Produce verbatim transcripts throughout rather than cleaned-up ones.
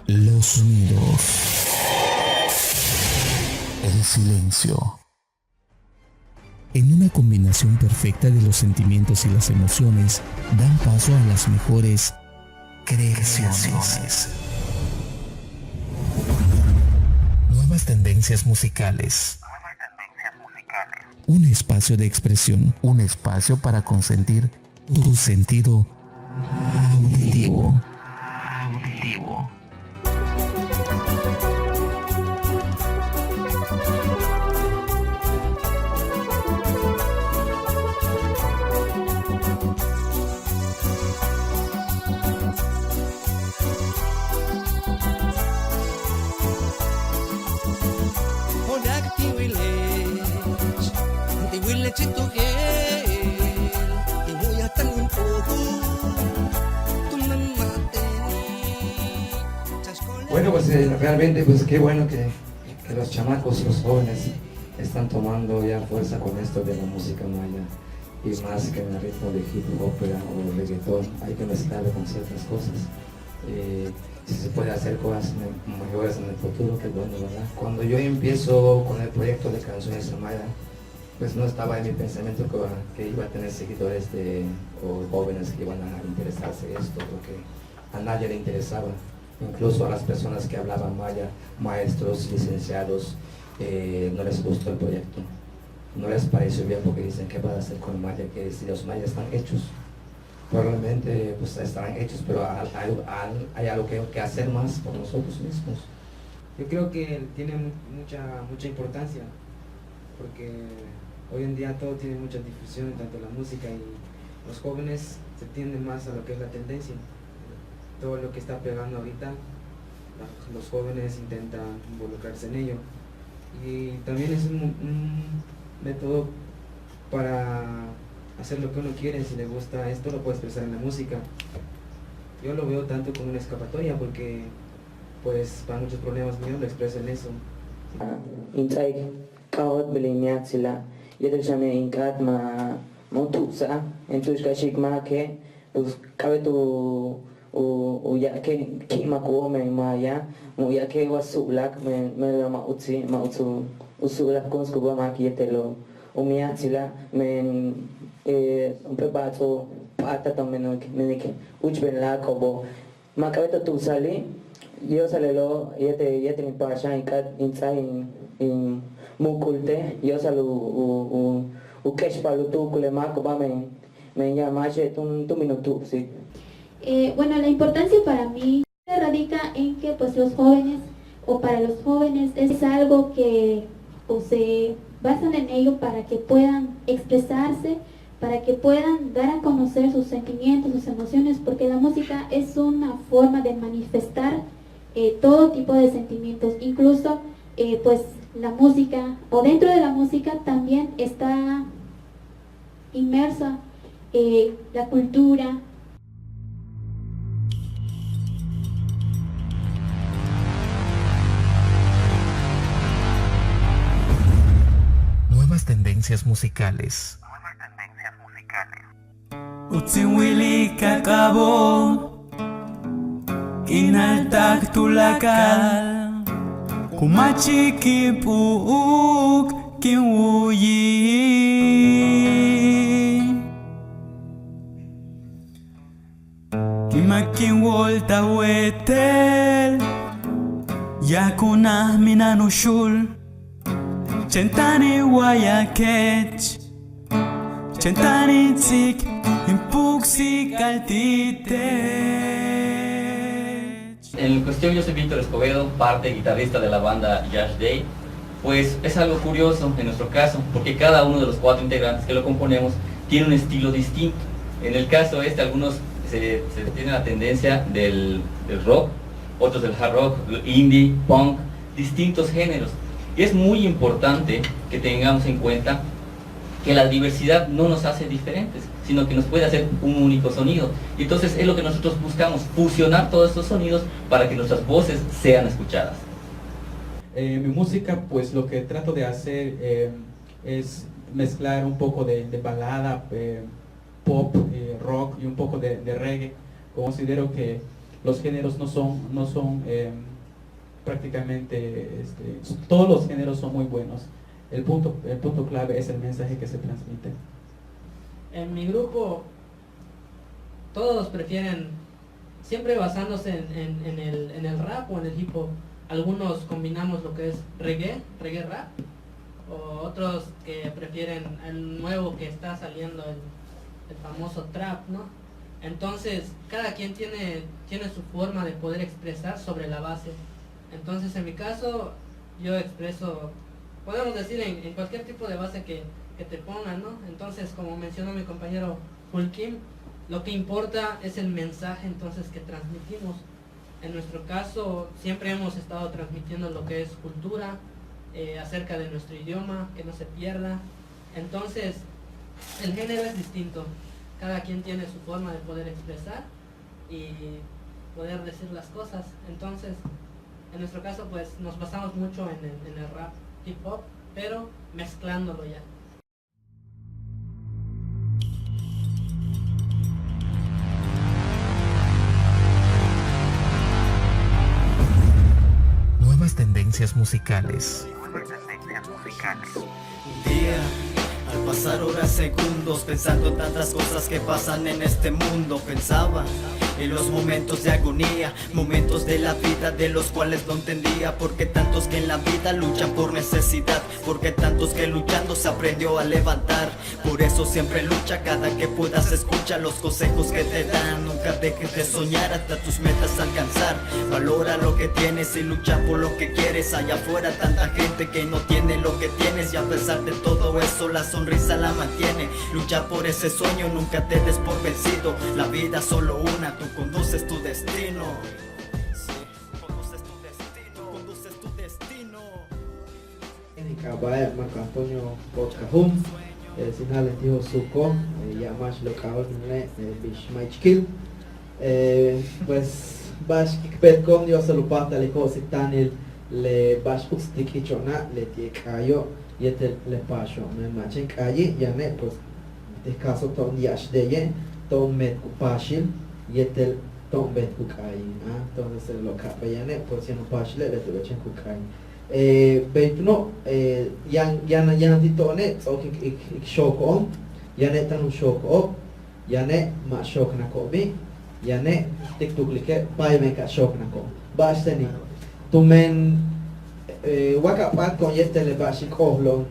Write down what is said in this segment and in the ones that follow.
Los sonidos. El silencio. En una combinación perfecta de los sentimientos y las emociones, dan paso a las mejores creaciones. Nuevas tendencias musicales. Un espacio de expresión. Un espacio para consentir tu sentido auditivo. Auditivo. Bueno, pues eh, realmente, pues qué bueno que, que los chamacos, los jóvenes, están tomando ya fuerza con esto de la música maya, y más que en el ritmo de hip hop, ¿verdad? O reggaetón, hay que mezclarlo con ciertas cosas. Eh, si se puede hacer cosas me- mejores en el futuro, qué bueno, ¿verdad? Cuando yo empiezo con el proyecto de canciones en maya, pues no estaba en mi pensamiento que, que iba a tener seguidores de, o jóvenes que iban a interesarse en esto, porque a nadie le interesaba. Incluso a las personas que hablaban maya, maestros, licenciados, eh, no les gustó el proyecto. No les pareció bien porque dicen: "¿Qué vas a hacer con maya? Que si los mayas están hechos, probablemente pues estarán hechos, pero al- al- al- hay algo que, que hacer más por nosotros mismos". Yo creo que tiene mu- mucha, mucha importancia, porque hoy en día todo tiene mucha difusión, tanto la música, y los jóvenes se tienden más a lo que es la tendencia. Todo lo que está pegando ahorita, la- los jóvenes intentan involucrarse en ello. Y también es un, un método para hacer lo que uno quiere. Si le gusta esto, lo puede expresar en la música. Yo lo veo tanto como una escapatoria, porque pues para muchos problemas míos lo expreso en eso. In ts'áaik k'ajóoltbili' in miatsil, yéetel xane' in k'áat ma' ma' u tu'ubsa', in tu'ux ka xi'ik máake', pues k'a'abéet u u u ya'ake' ki'imak u óomej maya, ma' u ya'ake' wa su'ulak, men men ma' utsi', ma' uts u su'ulak ko'onskuba máak yéetel u miatsila', men jump'éel ba'ads u p'áatal to'on men k men k úuchben láako'obo'. Ma' k'a'abéet u tu'ubsa'ali', yo'osal lelo' yéetel yéetel in paax xan in k'áat in ts'áaj in mu'uk'ulte', yo'osal u u u k'expa'al u tu'ukul le máako'oba', men men yaan máaxe' túun túun bin u tu'ubsik. Eh, bueno, la importancia para mí radica en que, pues, los jóvenes, o para los jóvenes, es algo que, o se basan en ello para que puedan expresarse, para que puedan dar a conocer sus sentimientos, sus emociones, porque la música es una forma de manifestar eh, todo tipo de sentimientos, incluso eh, pues la música, o dentro de la música también está inmersa eh, la cultura. Nuevas tendencias musicales. U tsin wilik a k'abo', in a'altak tuláakal, ku ma'chik in p'u'uk kin wu'uyi'. Ki'imak in wóol ta wéetel, ya'ab ku naj mina'an u xuul, chéen táan in wa'ayakech. Chéen táan in ts'íik in puksi'ik'al ti' teech. En cuestión, yo soy Víctor Escobedo, parte guitarrista de la banda Yash Day. Pues es algo curioso en nuestro caso, porque cada uno de los cuatro integrantes que lo componemos tiene un estilo distinto. En el caso este, algunos se, se tienen la tendencia del, del rock, otros del hard rock, indie, punk, distintos géneros. Y es muy importante que tengamos en cuenta que la diversidad no nos hace diferentes, sino que nos puede hacer un único sonido. Y entonces es lo que nosotros buscamos, fusionar todos estos sonidos para que nuestras voces sean escuchadas. Eh, mi música, pues lo que trato de hacer eh, es mezclar un poco de, de balada, eh, pop, eh, rock, y un poco de, de reggae. Considero que los géneros no son, no son eh, prácticamente, este, todos los géneros son muy buenos. El punto, el punto clave es el mensaje que se transmite. En mi grupo, todos prefieren, siempre basándose en, en, en, el, en el rap o en el hip hop. Algunos combinamos lo que es reggae, reggae rap, o otros que prefieren el nuevo que está saliendo, el, el famoso trap, ¿no? Entonces, cada quien tiene, tiene su forma de poder expresar sobre la base. Entonces, en mi caso, yo expreso, podemos decir, en, en cualquier tipo de base que, que te pongan, ¿no? Entonces, como mencionó mi compañero Hulkim, lo que importa es el mensaje entonces que transmitimos. En nuestro caso, siempre hemos estado transmitiendo lo que es cultura, eh, acerca de nuestro idioma, que no se pierda. Entonces, el género es distinto. Cada quien tiene su forma de poder expresar y poder decir las cosas. Entonces, en nuestro caso, pues nos basamos mucho en el, en el rap hip hop, pero mezclándolo ya. Nuevas tendencias musicales. Día, al pasar horas, segundos, pensando en tantas cosas que pasan en este mundo, pensaba en los momentos de agonía, momentos de la vida de los cuales no entendía, porque tantos que en la vida luchan por necesidad, porque tantos que luchando se aprendió a levantar. Por eso siempre lucha, cada que puedas escucha los consejos que te dan. Nunca dejes de soñar hasta tus metas alcanzar. Valora lo que tienes y lucha por lo que quieres. Allá afuera tanta gente que no tiene lo que tienes y a pesar de todo eso la sonrisa la mantiene. Lucha por ese sueño, nunca te des por vencido. La vida solo una, tú conduces tu destino. Sí, tú conduces tu destino, tú conduces tu destino. Nik'aaba'e' Marco Antonio Bochcajun, eh, sinajal in ti'ob Suco, eh, ya'ab máax le k'ajóoltmene', eh, bix ma' ichkil. Eh, pues ba'ax k beetko'on Diosal u páajtal in jo'osik táanil le ba'ax uts t k'iicho'ona' leti'e' k'aayo' yéetel le paaxo'one', ma' chéen k'aayi' yane' pues te caso to'on ya'ax deye' to'on meet ku paaxil yéetel to'on beet ku k'aayi'. Entonces le ka'ap'éel yane' pues yaan u paaxile' leti'e' chéen ku k'aayi'. Bey túuno' yaan yaan yaan ti' to'one' ts'o'ok ik ik xooko'on, yane' táan u xooko'ob, yane' ma' xooknako'obi', yane' t tuklike' páayben ka xooknako'ob. Ba'ax teni' tumen wa ka p'áatko'on yéetel le ba'ax in k ojlo'on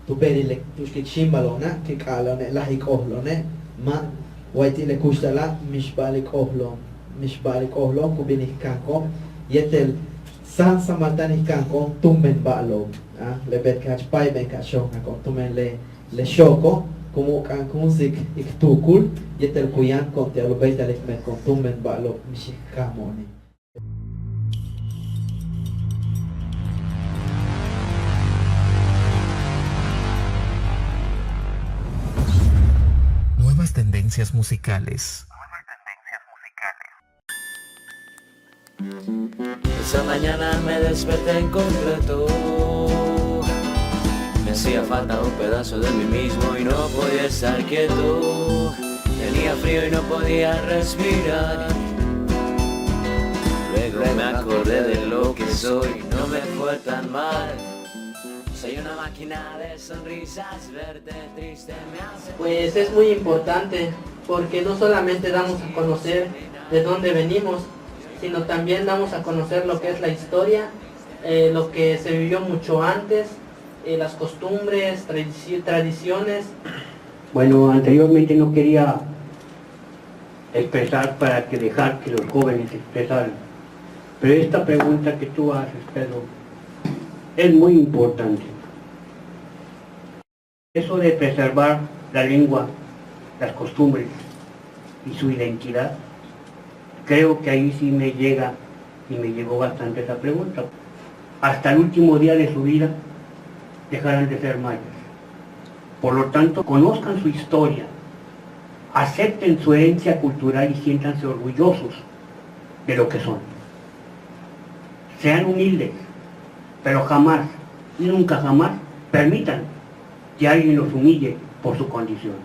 tu beerile' tu'ux k xíimbalo'ona' k k'aalo'one' laj in k ojlo'one' ma' way ti' le kuxtala' mix ba'al in k ojlo'on, mix ba'al in k ojlo'on ku bin in k kanko'on yéetel sáansamal táan in k kanko'on túumben ba'alo'ob. Le beet ka jach páayben ka xooknako'on tumen le le xooko' ku mu'uk'a'ankunsik ik tuukul yéetel ku yáantko'on ti'al u béeytal ik meetko'on túumben ba'alo'ob mix ik kaamo'oni'. Nuevas tendencias musicales. Esa mañana me desperté en concreto. Me hacía falta un pedazo de mí mismo y no podía estar quieto. Tenía frío y no podía respirar. Luego me acordé de lo que soy, no me fue tan mal. Soy una máquina de sonrisas, verte triste me hace. Pues es muy importante porque no solamente damos a conocer de dónde venimos, sino también damos a conocer lo que es la historia, eh, lo que se vivió mucho antes, eh, las costumbres, tradici- tradiciones. Bueno, anteriormente no quería expresar para que dejar que los jóvenes se expresaran, pero esta pregunta que tú haces, Pedro, es muy importante. Eso de preservar la lengua, las costumbres y su identidad, creo que ahí sí me llega y me llegó bastante esa pregunta. Hasta el último día de su vida dejarán de ser mayas. Por lo tanto, conozcan su historia, acepten su herencia cultural y siéntanse orgullosos de lo que son. Sean humildes, pero jamás, nunca jamás, permitan que alguien los humille por su condición.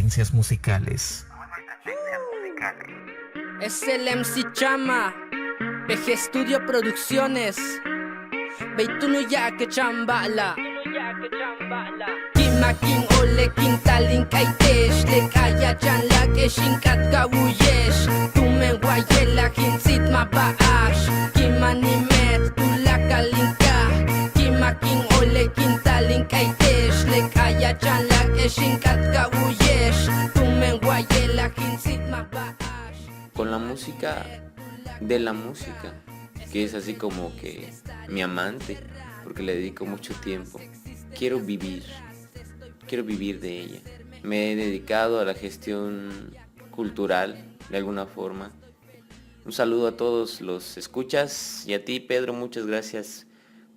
Tendencias musicales. Es el M C Chama, Peje Studio Producciones. Bey túun u ya'ak chan ba'ala'. Ki'imak in óole' kin taal in k'a'ayte'ex, le k'aaya' chan láak'e'ex in k'áat ka wu'uye'ex. Tumen wa yelaj in ts'íibt ma' ba'ax. Ki'iman in meet tuláakal in kaaj. Ki'imak in óole' kin taal in k'a'ayte'ex, le k'aaya' chan láak'e'ex in k'áat ka wu'uye'ex. Tumen wa yelaj in ts'íibt ma' ba'ax. Con la música de la música, que es así como que mi amante, porque le dedico mucho tiempo. Quiero vivir, quiero vivir de ella. Me he dedicado a la gestión cultural de alguna forma. Un saludo a todos los escuchas y a ti, Pedro, muchas gracias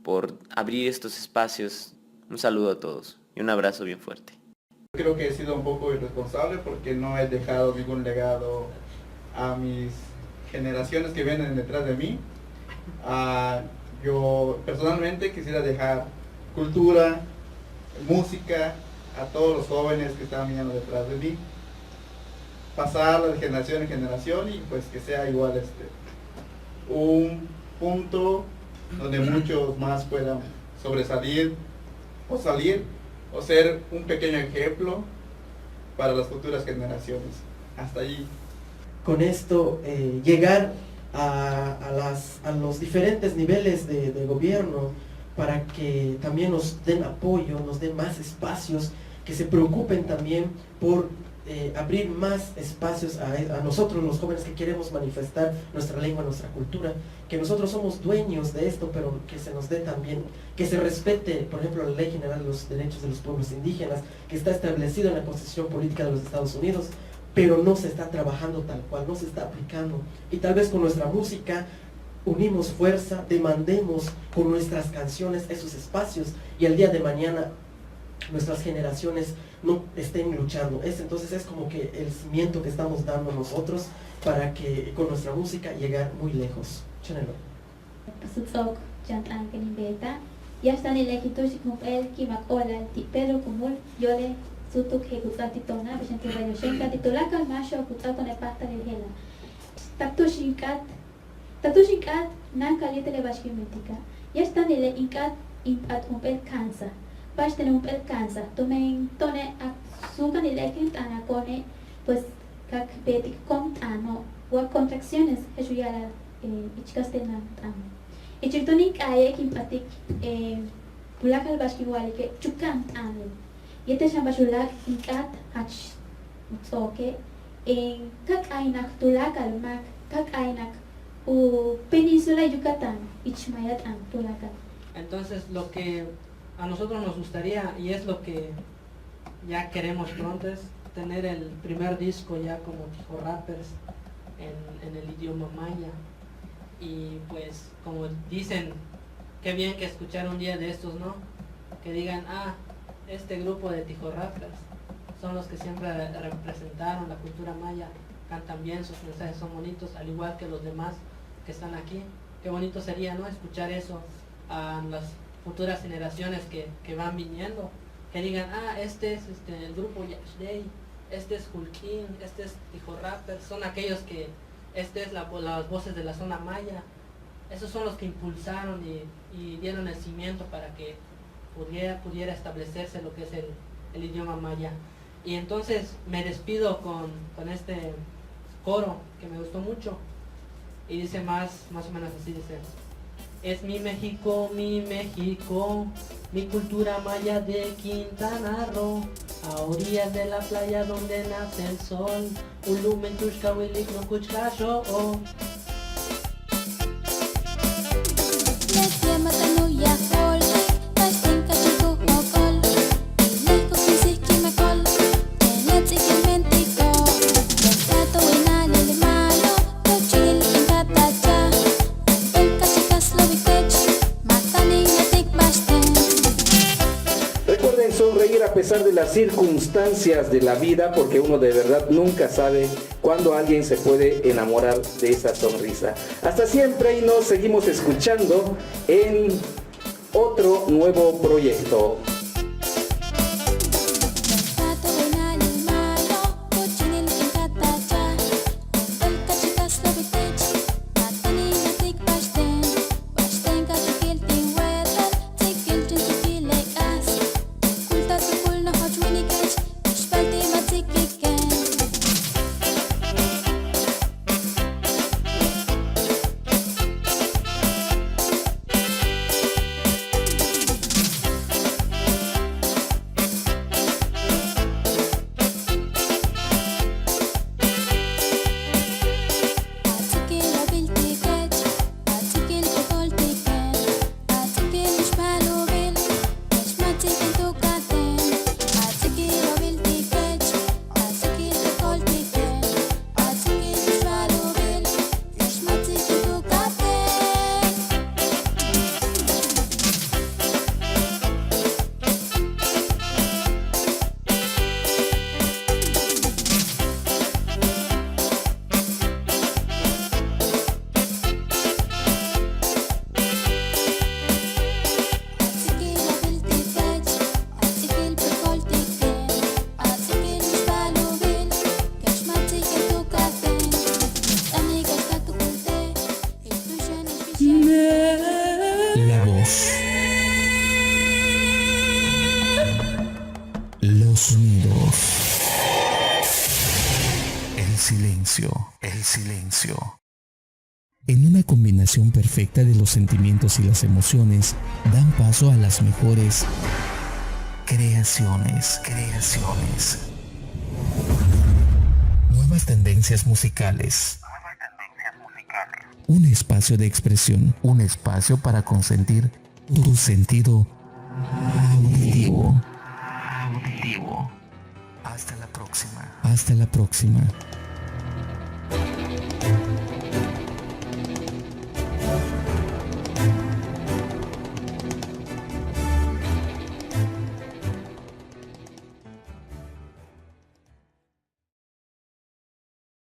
por abrir estos espacios. Un saludo a todos y un abrazo bien fuerte. Creo que he sido un poco irresponsable porque no he dejado ningún legado a mis generaciones que vienen detrás de mí. Ah, yo personalmente quisiera dejar cultura, música a todos los jóvenes que están viniendo detrás de mí, pasarla de generación en generación y pues que sea igual este un punto donde muchos más puedan sobresalir o salir o ser un pequeño ejemplo para las futuras generaciones. Hasta allí. Con esto eh, llegar a, a, las, a los diferentes niveles de, de gobierno para que también nos den apoyo, nos den más espacios, que se preocupen también por eh, abrir más espacios a, a nosotros los jóvenes que queremos manifestar nuestra lengua, nuestra cultura, que nosotros somos dueños de esto, pero que se nos dé también, que se respete, por ejemplo, la Ley General de los Derechos de los Pueblos Indígenas, que está establecido en la Constitución Política de los Estados Unidos, pero no se está trabajando tal cual, no se está aplicando. Y tal vez con nuestra música unimos fuerza, demandemos con nuestras canciones esos espacios y el día de mañana nuestras generaciones no estén luchando. Es, entonces es como que el cimiento que estamos dando nosotros para que con nuestra música llegar muy lejos. Chénelo. Suts'o'ok chan t'aan ken in beeta'. Yáax táan in le' kin túuxik jump'éel ki'imak óolal ti' Pedro Cumul, yóole' súutuk je'el ku ts'áaj ti' to'ona', bey xan ti' Radio Xénka, ti' tuláakal máaxo'ob ku ts'áaj to'on le' páajtalil je'ela'. Tak tu'ux in k'áat, tak tu'ux in k'áat náakal yéetel le ba'ax kin beetika'. Yáax táan in le' in k'áat in p'áat jump'éel ka'ansaj. Ba'ax tene' jump'éel ka'ansaj, tumen to'one' k suuka'an in le' kéen t'aanako'one', pues ka k beetik ko'om t'aano' wa contracciones je'ex u ya'ala'al ich kastlan t'aan. Ichil túun in k'aay kin p'atik tuláakal ba'ax kin wa'alike' chuka'an t'aanil. Yéetel xan ba'ax uláak' in k'áat jach u ts'ooke', ka k'a'aynak tuláakal máak, ka k'a'aynak u península Yucatán ich maya t'aan tuláakal. Entonces lo que a nosotros nos gustaría y es lo que ya queremos pronto es tener el primer disco ya como Tijo Rappers en, en el idioma maya. Y pues como dicen, qué bien que escuchar un día de estos, ¿no? Que digan, ah, este grupo de Tijo Rappers son los que siempre representaron la cultura maya, cantan bien, sus mensajes son bonitos, al igual que los demás que están aquí. Qué bonito sería, ¿no? Escuchar eso a las futuras generaciones que, que van viniendo, que digan, ah, este es este, el grupo Yash Day, este es Hulkin, este es Tijo Rapper, son aquellos que, este es la, las voces de la zona maya, esos son los que impulsaron y, y dieron el cimiento para que pudiera, pudiera establecerse lo que es el, el idioma maya. Y entonces me despido con, con este coro que me gustó mucho. Y dice más, más o menos así, dice, es mi México, mi México, mi cultura maya de Quintana Roo, a orillas de la playa donde nace el sol, u lu'umen tu'ux ka wilik nojoch ka xoo'ol. Recuerden sonreír a pesar de las circunstancias de la vida, porque uno de verdad nunca sabe cuándo alguien se puede enamorar de esa sonrisa. Hasta siempre y nos seguimos escuchando en otro nuevo proyecto. La voz. Los sonidos. El silencio. El silencio. En una combinación perfecta de los sentimientos y las emociones, dan paso a las mejores creaciones, creaciones. Nuevas tendencias musicales. Un espacio de expresión, un espacio para consentir tu sentido auditivo. Auditivo. Hasta la próxima. Hasta la próxima.